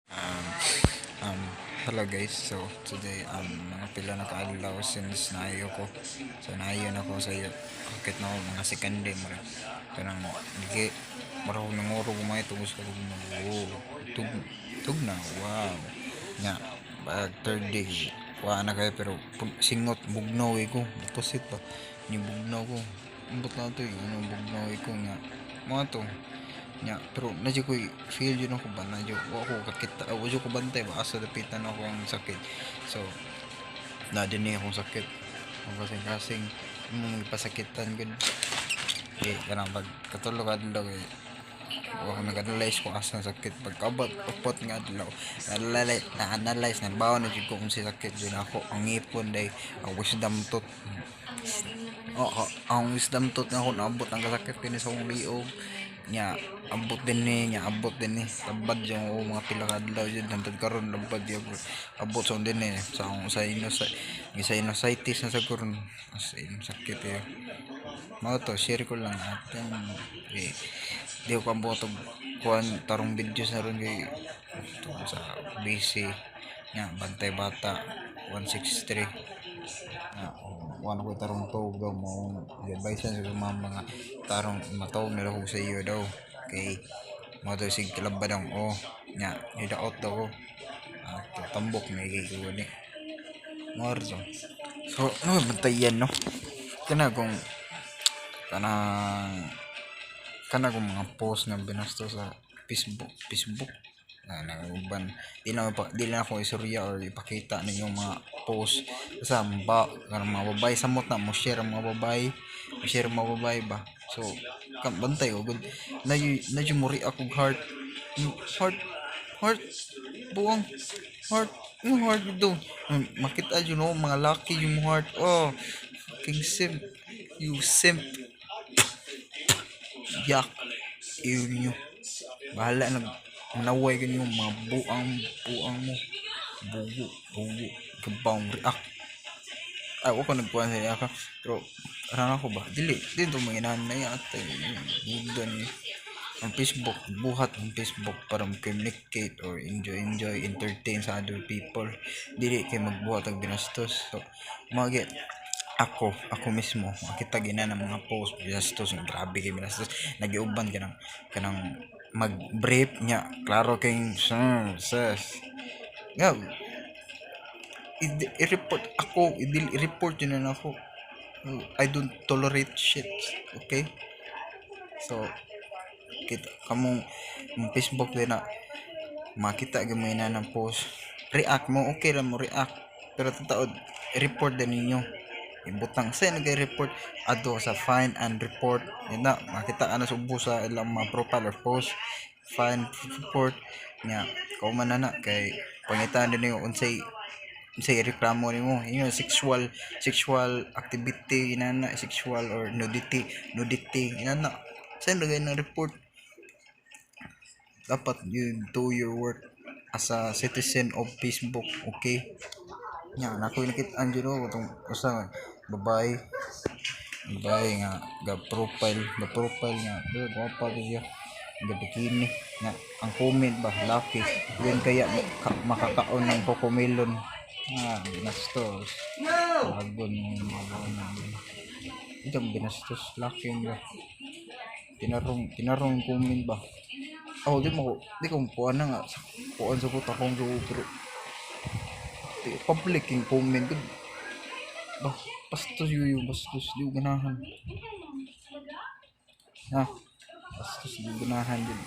Hello guys, so today mga pila na kaadlaw since naayo ko. So naayo na ko sa iyo. Sakit na ako mga second day mura. Kanang di mura ko nanguro gumay tungod sa oh, tug tug na. Wow. Nga pag third day wa na kayo, pero singot bugnaw eh ko. Tusit ba? Ni bugnaw ko. Ambot na to eh. Ano bugnaw eh ko nga. Mga to. Nya, pero na ko feel yun ako ba na wa ko kakita, wa ko bantay ba asa dapitan ako ang sakit. So na din akong sakit. Ang kasing kasing mo pasakitan gud. Eh kanang pag katulog adlaw eh wa ko nag-analyze kung asa ang sakit. Pagkabot upot nga adlaw, na-analyze na bawo na jud ko kung si sakit jud ako ang ngipon day, ang wisdom tooth. Oh, ang wisdom tooth nga ako naabot ang kasakit kini sa akong liog nya, abot din ni nya, abot din ni tabad yung, oh, mga pila ka adlaw jud hantod karon labad gyud abot sa din ni sa akong sinus, sinusitis na sa karon, as in sakit eh. Mao to, share ko lang atin eh, di ko ambot og kuan tarong videos na ron kay tungkol sa busy nga bantay bata 163 nga wala ko tarong tawag daw mo advice sa mga mga tarong matawag nila ko sa iyo daw kay mo to sig kalabad ang, oh, nya hidaot daw ko at tambok na kay ko ni mo to. So ano bantayan, no, kana kung kanang kana kung mga post nga binasto sa Facebook Facebook na nauban, di na ako isurya or ipakita ninyong mga post sa ba kanang mga babae. Samot na mo share ang mga babae, mo share ang mga babae ba. So kan bantay ko gud na na mo react og heart, heart, heart, buang heart, yung heart do makita yun, know, mga laki yung heart. Oh, fucking simp, you simp. Yak iyo nyo, bahala na manaway kanyo mga buang buang mo, bugo bugo kabang react. Ay, wako nagkuhan sa react, pero aran ako ba dili din to mga nanay ate buda ni. Ang Facebook, buhat ang Facebook para communicate or enjoy enjoy, entertain sa other people, dili kay magbuhat og binastos. So mga ako ako mismo makita gina ng mga post binastos, grabe kay binastos, nagiuban kanang kanang mag-brief niya, klaro kay sir sis nga i-report ako, i-report yun na ako. I don't tolerate shit, okay? So kita kamong mong Facebook din na makita gyud mo ina ng post, react mo, okay ra mo react, pero tataod report din ninyo. Ibutang sa nagay-report adto sa find and report. Yun na makita ka na sa ubos sa ilang mga profile or post, find report nya, kauman na na kay pangitan din ninyo unsay unsay reklamo nimo, yun sexual sexual activity inana, sexual or nudity nudity inana, send lagay ng report. Dapat you do your work as a citizen of Facebook, okay? Nya na ako nakit-an jud oh, katong usa babae babae nga ga profile ga profile nga gwapa gyud siya, ga bikini nga ang comment ba, laki yun kaya makakaon ng cocomelon. Ah, binastos. Agon mga ito, binastos laki nga tinarong tinarong comment ba. Oh, di mo di ko kuan na nga kuan sa ko tarong sa ko, pero di, public yung comment gud ba, bastos yun, yung bastos, di ko ganahan ha, bastos, di ko ganahan din.